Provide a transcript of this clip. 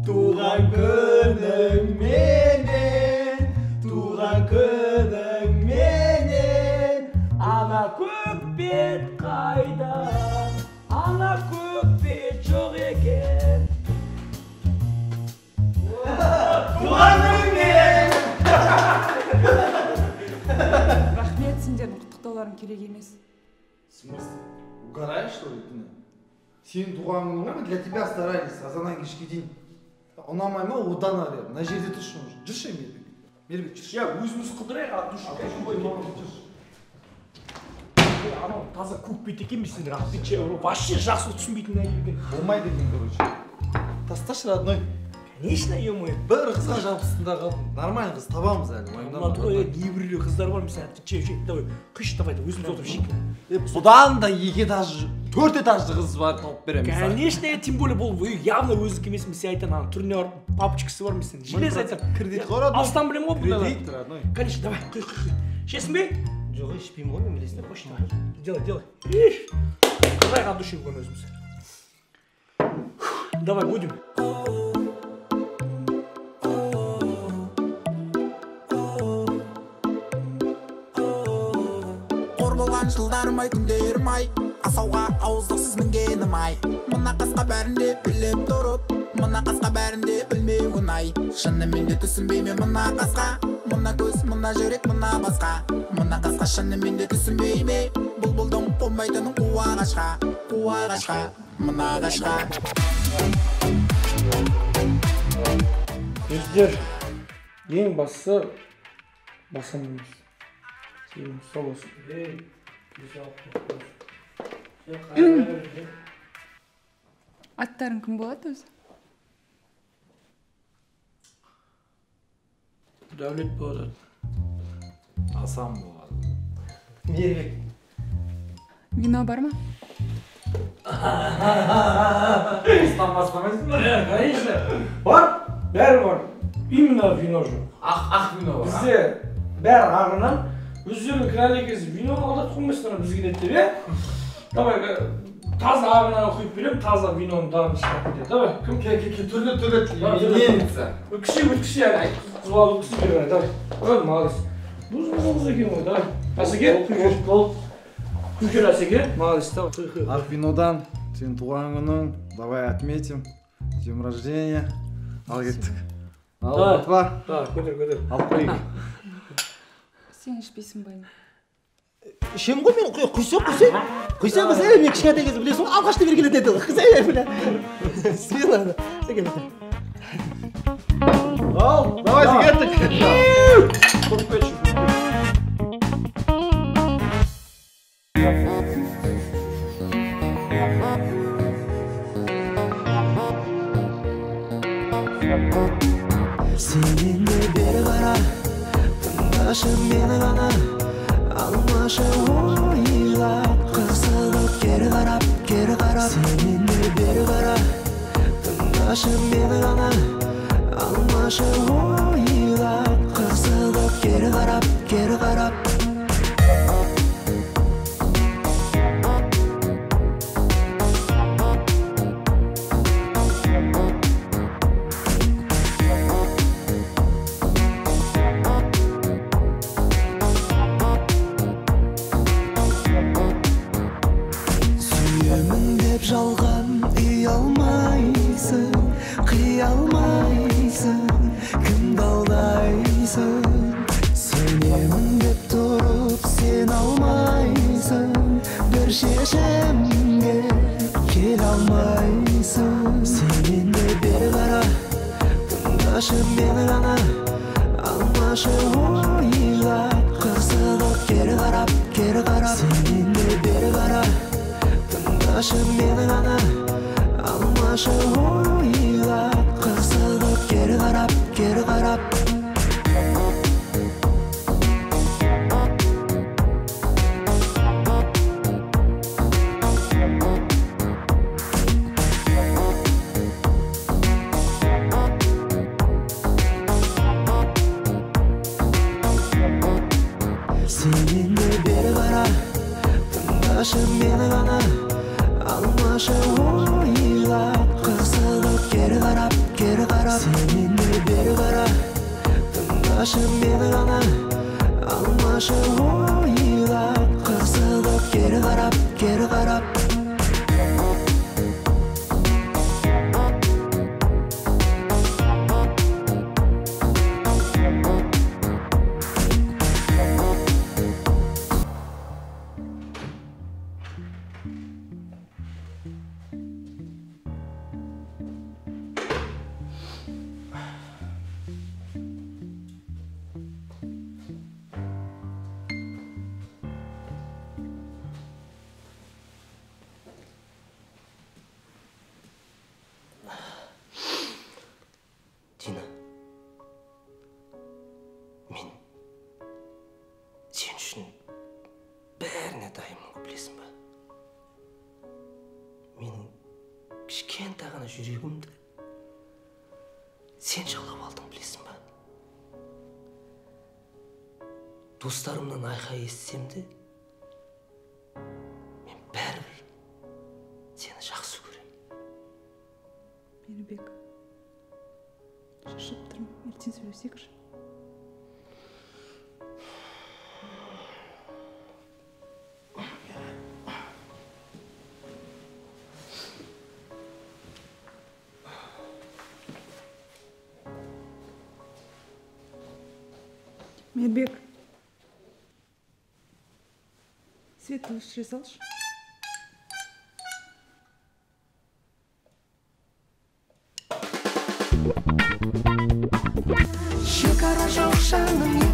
Туған күніңменен, туған күніңменен, ана көкбет қайда, ана көкбет жоқ екен. Туған күніңмен! Рахмет, сендердің құттықтауларың керек емес. В смысле? Угораешь, что ли, ты? Сенің туған күнің ғой, для тебя старались, азаннан кешке дейін. Ұнамай ма, одан ары. Мына жерде тұршы, жүрші, Мейірбек. Мейірбек, жүрші. Я, өзіміз қыдырайық, а душ. Анау таза көкбет екен мен сендер, отвечаю, вообще жақсы түсінбейтін әйел екен. Болмайды екен, короче. Тасташы, родной. Конечно, ё-моё. Бір қызға жабыстың да қалдың. Нормальный қыз табамыз әлі, уайымдама. Мына небіреулі қыздар бар, мен саған отвечаю, давай, құйшы, давай, өзіміз отырып ішейік. Бұдан да 2 этаж, 4 этажды қыз бар тауып беремін саған. Конечно, тем более бұл явно өзінікі емес, мен сен айтамын, ана түріне барып папочкасы бар, мен сен железо айтамын. Кредит қой, родной. Алыстан білемін ғой бұндайларды. Кредит, родной. Конечно, давай, құй, құй, құй. Ішесің бе? Жоқ, ішпеймін ғой, мен білесің, қойшы, давай. Делай, делай. Иш. Қырайық от души бүгін өзіміз. Давай, будем. Болған жылдарым ай, күндерім ай, асауға ауыздықсыз мінгенім ай. Мына қасқа бәрін де біліп тұрып, мына қасқа бәрін де білмеуін ай. Шынымен де түсінбеймін мына қасқа, мына көз, мына жүрек, мына басқа. Мына қасқа шынымен де түсінбей ме, бұлбұлдың қонбайтынын қу ағашқа, қу ағашқа, мына ағашқа. Жігіттер, ең бастысы басым емес. Сау болсын. Аттарың кім болады өзі? Дәулет болады. Асан болады. Мейірбек. Вино бар ма? Осыдан бастамайсың ба? Конечно. Бар, бәрі бар. Именно вино жоқ. Ақ вино бар. Бізде бәрі ағынан. Өздерінің кінәлі екенсің, виноны алдатып қоймайсыңдар, бізге келеді деп, е? Давай, таза ағынан құйып беремін, таза виноны дарын шығарып кетеді. Давай, кім? Ке, ке, ке, түрлі, түрлі, именница. Өткіше, өткіше, әлі айт, қыз бала өткізіп бер, давай. Ой, молодец. Бұл қыз екен ғой, давай. Асеке, құй жер. Құй жер, Асеке, молодец, давай. Құй, құй. Ақ винодан, сенің туған күнің, давай отметим, с днем рождения. Ал кеттік. Ал, ұмытпа. Да, көтер, көтер. Алып қояйық. Сен ішпейсің ба? Ішемін ғой мен, құйса, құйса. Құйса, құйса, мен кішкентай кезде білесің ғой, алғашта бері келетін еді. Құйса, бля. Смело, сен. Ал, давайте кеттік. Көппеші. Сен енді бері қара, тыңдашы мені ғана, алмашы ойлап, қызығып кері қарап, кері қарап. Сен енді бері қара, тыңдашы мені ғана, алмашы ойлап, қызығып кері қарап, кері қарап. Жалған ұялмайсың, қиялмайсың, кімді алдайсың? Сенемін деп тұрып сен алмайсың, бір шешімге келе келе алмайсың. Сен енді бері қара, тыңдашы мені ғана, алмашы ойлап, қызығып кері қарап, кері қарап. Сен енді бері қара, тыңдашы мені ғана, алмашы ойлап, қызығып кері қарап, кері қарап. Сен енді бері қара, тыңдашы мені ғана, алмашы ойлап, қызығып кері қарап, кері қарап. Сен енді бері қара, тыңдашы мені ғана, алмашы ойлап, қызығып кері қарап, кері қарап. Дина, мен сен үшін бәріне дайынмын ғой, білесің ба? Менің кішкентай ғана жүрегімді сен жаулап алдың, білесің ба? Достарымнан айқай естісем де, мен бәрібір сені жақсы көремін. Мейірбек, шаршап тұрмын, ертең сөйлесейікші. Мейірбек, светті өшіре салшы. Шекара жоқ жаным.